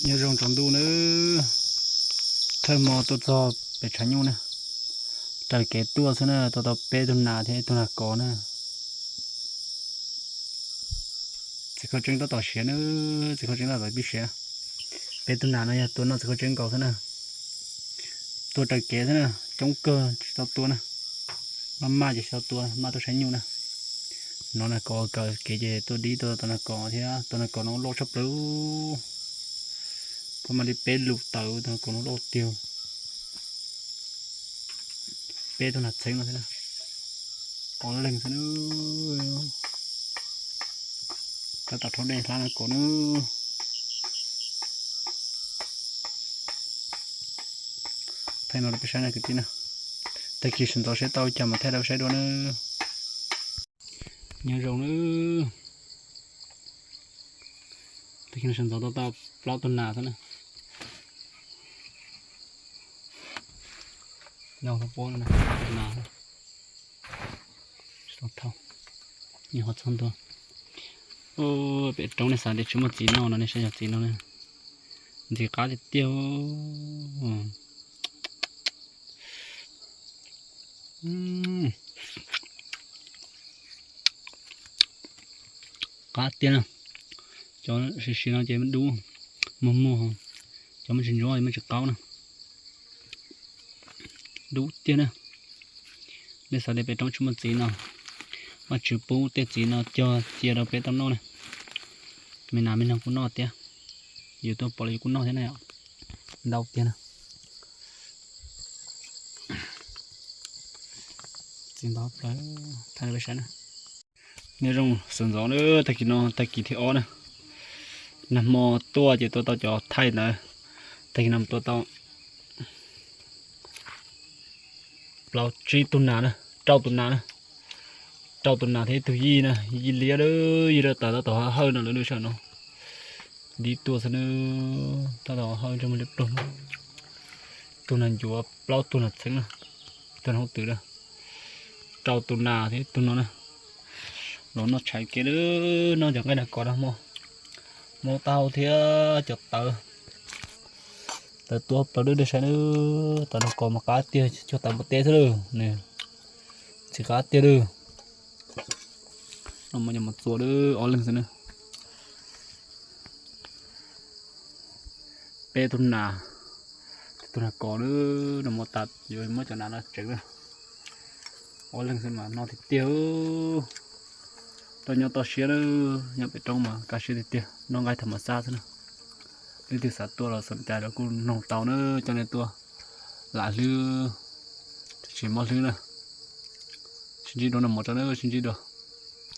Nyob zoo tsaus ntuj nawb, thawj hmo tuaj txog pem tshav nyuj na, raws kev tuaj xwb na, tau tau peb tug nas thiab ib tug nas kos na. Txiv khaub tseeb tab tom siav na, txiv khaub tseeb tab tom pib siav. Peb tug nas no yog tua noj txiv khaub tseeb nkaus xwb na. Tua raws kev xwb na, coob kawg tsis tau tua na. Maj maj ces tsis tau tua, maj tuaj saib nyuj na. No nas kos kawm kev ces tua dib tua tus nas kos thiab, tus nas kos no loj tshaj plaws. Pab mam li peb lus tawm tus nas kos no loj tiag. Peb tug nas txheeb no thiab na, ob leeg xwb na. Tab tom rhaub dej hlab nas kos na. Thaij no rau peb saib na kwv tij na. Tag kis sawv ntxov seb tau cas mas thaij rau peb saib dua na. Nyob zoo na. Tag kis no sawv ntxov tau tau plaub tug nas xwb na. Nyob tau plaub tug nas, nyob qhov txog ntua. Pem roob nej xav tias tsis muaj txiv noj no nej saib cov txiv no na. Ntxim qab tiag tiag. Qab tiag na. Cov siav siav no ces dub, muag muag, cov muaj tsis ntsuab muaj tsis qaub na. Dub tiag na. Nej xav tias pem roob tsis muaj txiv no, Vajtswv pub tej txiv no cog cia rau peb tau noj na. Me nas me noog kuj noj tiag, yus tuaj pom los yus kuj noj thiab na. Ntau tiag na. Txiv ntau plaws, thaij rau peb saib na. Nyob zoo sawv ntxov na, tag kis no tag kis thib ob na. Nag hmo tuaj ces tua tau cov thaij ntawd, tag kis no tua tau plaub tsib tug nas na, rau tus nas na, rau tus nas thiab ib tug yij na, yij liab lawm, yij lawm tas tab tom hawj no lawm nws sawv no. Dib tuaj xwb na, tab tom hawj ntsej muag liab ploog. Tug nas ncuav plaub tug nas txheeb na, tug nas hauv twm na, rau tus nas thiab tug no na. Los noj tshais kev lawm, noj cov nqaij nas kos no hmo, hmo tau thiab cov tawv. Tawv tuaj plaws dub dub saib na, tawv nas kos mas qab tiag, cuag tawv npua teb xwb lawm, ntxim qab tiag lawm. No mas yog mus txua lawm ob leeg xwb na. Peb tug nas, tug nas kos na, nag hmo tas yuav muab cov nas no tseev na. Ob leeg xwb mas noj tiag tiag. Toj nyob toj siab na, nyob pem roob mas kaj siab tiag tiag, noj nqaij tham mas xab xwb na. Leej twg xav tuaj los xom cai los kuj noog tau na, coj nej tuaj lam hlwb, tsis mob hlwb na. Sib ntsib dua nag hmo tso na, sib ntsib dua.